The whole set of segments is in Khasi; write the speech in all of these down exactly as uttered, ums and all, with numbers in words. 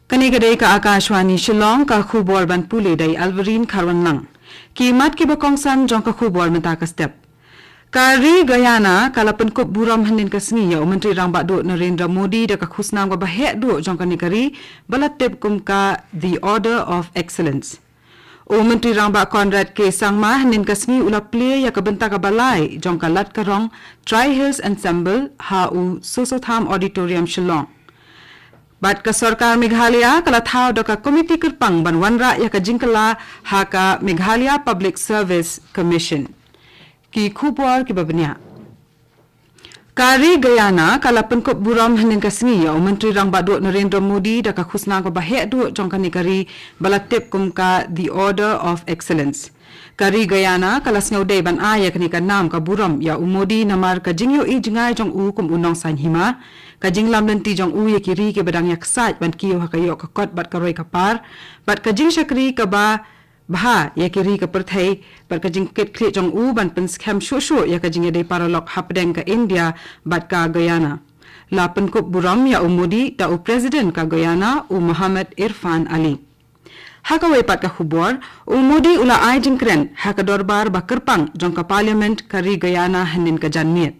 Kane ka dei ka Akashvani Shillong, ka khubor ban pule da i Alverine Kharwanlang. Ki mat kiba kongsan jong ka khubor mynta ka step. Ka ri Guyana ka la pynkup burom hynnin ka sngi ïa u Myntri Rangbah Duh Narendra Modi da ka khusnam kaba heh duh jong kane ka ri ba la tip kum ka The Order of Excellence. U Myntri Rangbah Conrad K Sangma hynnin ka sngi u la plie ïa ka bynta kaba lai jong ka Latkarong Tri Hills Ensemble ha u Sosotham Auditorium, Shillong. Bad ka sorkar Meghalaya ka la thaw da ka komiti kyrpang ban wanrah ïa ka jingkylla ha ka Meghalaya Public Service Commission. Ki khubor kiba bniah. Ka ri Guyana ka la pynkup burom hynnin ka sngi ïa u Myntri Rangbah Duh Narendra Modi da ka khusnam kaba heh duh jong kane ka ri ba la tip kum ka The Order of Excellence. Ka ri Guyana ka la sngewdei ban ai ïa kane ka nam ka burom ïa u Modi namar ka jingïohi jngai jong u kum u nongsaiñ hima, ka jinglamlynti jong u ïa ki ri kiba dang ïaksaid ban kiew ha ka ïoh ka kot bad ka roi ka par, bad ka jingshakri kaba bha ïa ki ri ka pyrthei, bad ka jingkitkhlieh jong u ban pynskhem shuh shuh ïa ka jingïadei paralok hapdeng ka India bad ka Guyana. La pynkup burom ïa u Modi da u President ka Guyana, u Mohammad Irfan Ali. Ha kawei pat ka khubor, u Modi u la ai jingkren ha ka dorbar ba kyrpang jong ka Parliament ka ri Guyana hynnin ka janmiet.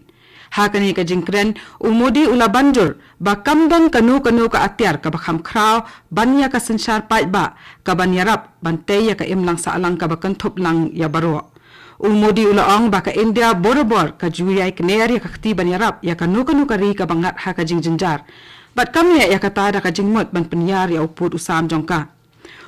Ha kane ka jingkren, u Modi u la ban jur ba kam don kano kano ka atiar kaba kham khraw ban ïa ka synshar paidbah kaban ïarap ban tei ïa ka imlang sahlang kaba kynthup lang ïa baroh. U Modi u la ong ba ka India borabor ka ju ïai kner ïa ka kti ban ïarap ïa kano kano ka ri kaba ngat ha ka jingjynjar. Bad kam leh ïa kata da ka jingmut ban pynïar ïa u pud u sam jong ka.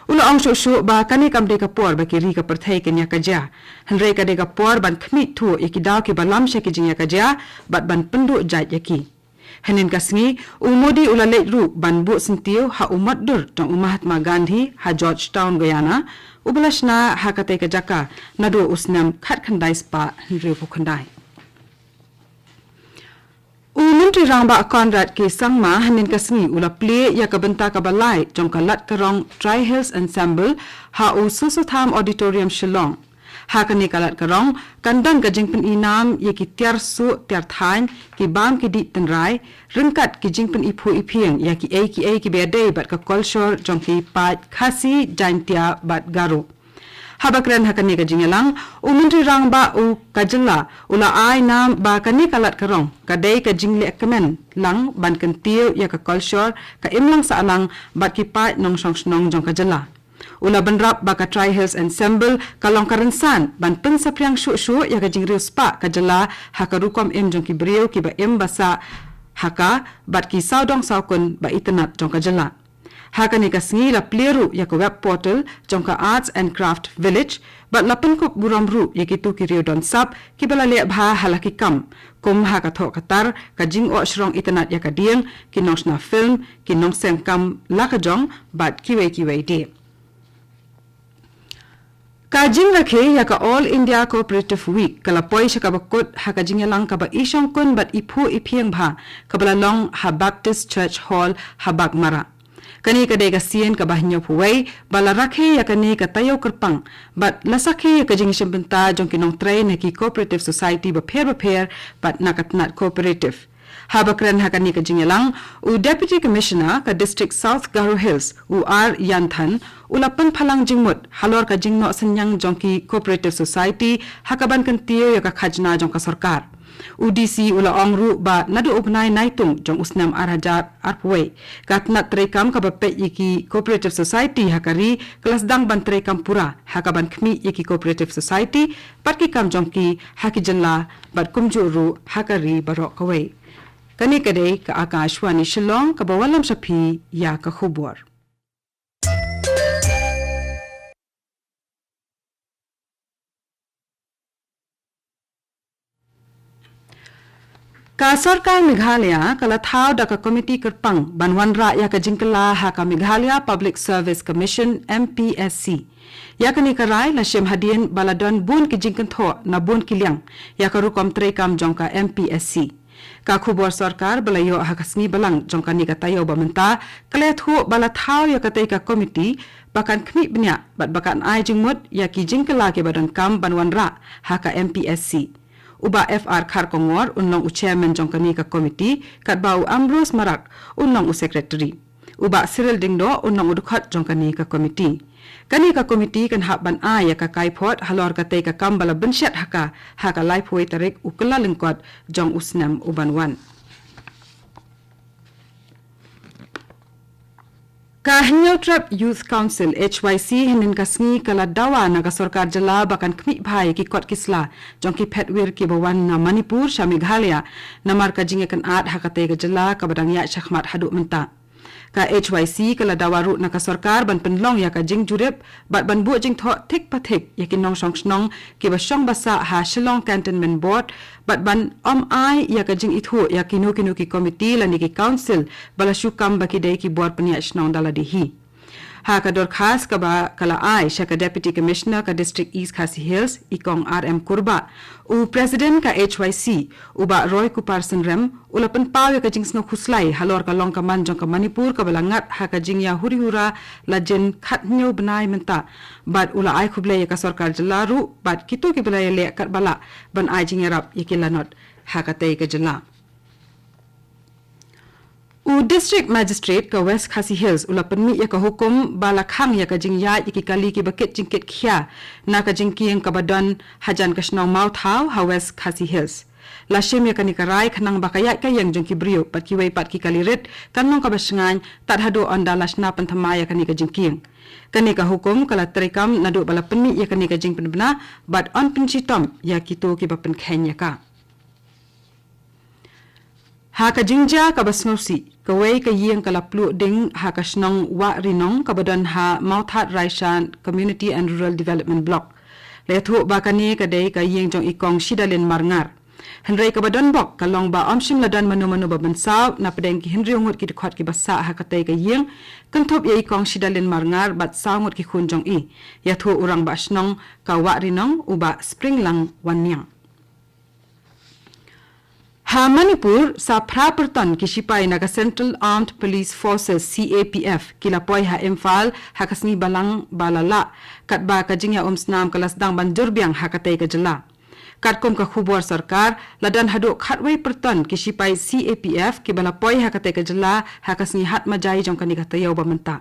U la ong shuh shuh ba kane kam dei ka por ba ki ri ka pyrthei kin ïakajia. Hynrei ka dei ka por ban khmih thuh ïa ki daw kiba lam sha ki jingïakajia bad ban pynduh jait ïa ki. Hynnin ka sngi, u Modi u la leit ruh ban buh syntiew ha u mot dur jong u Mahatma Gandhi ha Georgetown, Guyana, uba la shna ha katei ka jaka naduh u snem khatkhyndai spah hynriewphew khyndai. U Myntri Rangbah Conrad K Sangma hynnin ka sngi u la plie ïa ka bynta kaba lai jong ka Latkarong Tri Hills Ensemble ha u Sosotham Auditorium, Shillong. Ha kane ka Latkarong kan don ka jingpyni nam ïa ki tiar suh tiar thaiñ, ki bam ki dih tynrai, ryngkat ki jingpyni phuh i phieng ïa kiei kiei kiba ïadei bad ka kolshor jong ki paid Khasi, Jaintia bad Garo. Haba kren ha kane ka jingïalang, u Myntri Rangbah u ka jylla u la ai nam ba kane ka Latkarong ka dei ka jinglehkmen lang ban kyntiew ïa ka kolshor, ka imlang sahlang bad ki paid nongshong shnong jong ka jylla. U la bynrap ba ka Tri Hills Ensemble ka long ka rynsan ban pynsaphriang shuh shuh ïa ka jingriewspah ka jylla ha ka rukom im jong ki briew kiba im ba sah ha ka bad ki sawdong sawkun ba itynnad jong ka jylla. Ha kane ka sngi la plie ruh ïa ka web portal jong ka Arts and Craft Village, bad la pynkup burom ruh ïa kito ki riew don sap kiba la leh bha ha la ki kam, kum ha ka thoh ka tar, ka jingoh shrong itynnad ïa ka dieng, ki nongshna film, ki nongseng kam la ka jong, bad kiwei kiwei de. Ka jingrakhe ïa ka All India Cooperative Week ka la poi sha kaba kut ha ka jingïalang kaba i shongkun bad i phuh i phieng bha kaba la long ha Baptist Church Hall ha Baghmara. Kane ka dei ka sien kaba hynñiewphew wei ba la rakhe ïa kane ka taïew kyrpang bad la sakhi ïa ka jingïashimbynta jong ki nongtrei na ki cooperative society bapher bapher bad na ka tnat cooperative. Haba kren ha kane ka jingïalang, u Deputy Commissioner ka District South Garo Hills, u R Yanthan, u la pynphalang jingmut halor ka jingnoh synñiang jong ki cooperative society ha kaban kyntiew ïa ka khajna jong ka sorkar. U D C u la ong ruh ba naduh u bnai Naitung jong u snem ar hajar arphew wei, ka tnat treikam kaba peit ïa ki cooperative society ha ka ri ka la sdang ban treikam pura ha kaban khmih ïa ki cooperative society bad ki kam jong ki ha ki jylla bad kumjuh ruh ha ka ri baroh kawei. Kane ka dei ka Akashvani Shillong kaba wallam sha phi ïa ka khubor. Ka sorkar Meghalaya ka la thaw da ka komiti kyrpang ban wanrah ïa ka jingkylla ha ka Meghalaya Public Service Commission, M P S C. Ïa kane ka rai la shim hadien ba la don bun ki jingkynthoh na bun ki liang ïa ka rukom treikam jong ka M P S C. Ka khubor sorkar ba la ïoh ha ka sngi Balang jong kane ka taïew ba mynta ka la ïathuh ba la thaw ïa katei ka komiti ba kan khmih bniah bad ba kan ai jingmut ïa ki jingkylla kiba donkam ban wanrah ha ka M P S C. U Bah F R Kharkongor un long u chairman jong kane ka komiti, katba u Ambrose Marak un long u secretary. U Bah Cyril Diengdoh u nong u dkhot jong kane ka komiti. Kane ka komiti kan hap ban ai ïa ka kaiphod halor katei ka kam ba la bynshet ha ka, ha ka laiphew tarik u Kyllalyngkot jong u snem u ban wan. Ka Hynñiewtrep Youth Council, H Y C, hynnin ka sngi ka la dawa na ka sorkar jylla ba kan khmih bha ïa ki kot ki sla jong ki phetwir kiba wan na Manipur sha Meghalaya, namar ka jingïakynad ha katei ka jylla kaba dang ïaid shakhmat haduh mynta. Ka H Y C ka la dawa ruh na ka sorkar ban pynlong ïa ka jingjurip bad ban buh jingthoh thik pa thik ïa ki nongshong shnong kiba shong ba sah ha Shillong Cantonment Board, bad ban ym ai ïa ka jingithuh ïa kino kino ki komiti lane ki council ba la shu kam ba ki dei ki bor pynïaid shnong da lade hi. Ha ka dorkhas kaba ka la ai sha ka Deputy Commissioner ka District East Khasi Hills, i Kong R M Kurbah, u President ka H Y C, u Bah Roy Kupar Synrem, u la pynpaw ïa ka jingsngewkhuslai halor ka long ka man jong ka Manipur kaba la ngat ha ka jingïahuri hura la jin khathynñiew bnai mynta, bad u la ai khublei ïa ka sorkar jylla ruh bad kito kiba la ïaleh katba lah ban ai jingïarap ïa ki lanot ha katei ka jylla. U District Magistrate ka West Khasi Hills u la pynmih ïa ka hukum ba la khang ïa ka jingïaid ïa ki kali kiba kit jingkit khia na ka jingkieng kaba don hajan ka shnong Mawthaw ha West Khasi Hills. La shim ïa kane ka rai khnang ba ka ïaid ka ïeng jong ki briew bad kiwei pat ki kali rit kan long kaba shngaiñ tad haduh ynda la shna pynthymmai ïa kane ka jingkieng. Kane ka hukum ka la treikam naduh ba la pynmih ïa kane ka jingpynbna bad yn pynshitom ïa kito kiba pynkheiñ ïa ka. Ha ka jingjia kaba sngewsih, kawei ka ïing ka la pluh ding ha ka shnong Wahrinong kaba don ha Mawthadraishan Community and Rural Development Block. La ïathuh ba kane ka dei ka ïing jong i Kong Shidalin Marngar. Hynrei kaba donbok ka long ba ym shym la don mano mano ba mynsaw napdeng ki hynriew ngut ki dkhot kiba sah ha katei ka ïing, kynthup ïa i Kong Shidalin Marngar bad saw ngut ki khun jong i, ïathuh u Rangbah Shnong ka Wahrinong, u Bah Springlang Wanniang. Ha Manipur, sa phra pyrton ki shipai na ka Central Armed Police Forces, C A P F, ki la poi ha Imphal ha ka sngi Balang ba la lah, katba ka jingïaumsnam ka la sdang ban jur biang ha katei ka jylla. Katkum ka khubor sorkar, la don haduh khatwei pyrton ki shipai C A P F kiba la poi ha katei ka jylla ha ka sngi Hatmajai jong kane ka taïew ba mynta.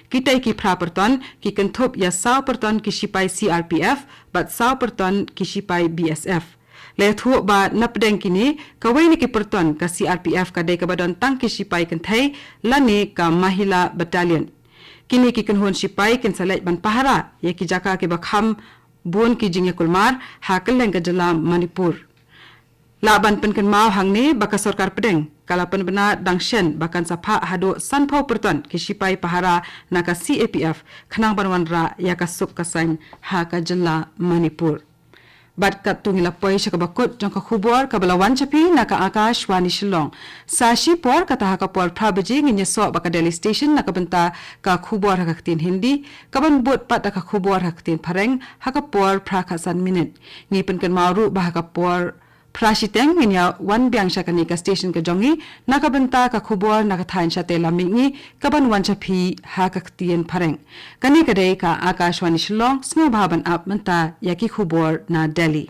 Kitei ki phra pyrton ki kynthup ïa saw pyrton ki shipai C R P F bad saw pyrton ki shipai B S F. La ïathuh ba napdeng kine, kawei na ki pyrton ka C R P F ka dei kaba don tang ki shipai kynthei lane ka Mahila Battalion. Kine ki kynhun shipai kin sa leit ban pahara ïa ki jaka kiba kham bun ki jingïakulmar ha kylleng ka jylla Manipur. Lah ban pynkynmaw hangne ba ka sorkar pdeng ka la pynbna dang shen ba kan sa phah haduh sanphew pyrton ki shipai pahara na ka C A P F khnang ban wanrah ïa ka suk ka saiñ ha ka jylla Manipur. Bad katto ngi la poi sha kaba kut jong ka khubor kaba la wan sha phi na ka Akashvani Shillong. Sa shipor, kata ha ka por phra baje, ngin ïasoh bad ka Delhi Station na ka bynta ka khubor ha ka ktien Hindi, kaban bud pat da ka khubor ha ka ktien Phareng ha ka por phra khatsan minit. Ngi pynkynmaw ruh ba ha ka por phra shiteng ngin ïa wan biang sha kane ka station ka jong ngi na ka bynta ka khubor na ka thaiñ shatei lam mihngi kaban wan sha phi ha ka ktien Phareng. Kane ka dei ka Akashvani Shillong, sngewbha ban ap mynta ïa ki khubor na Delhi.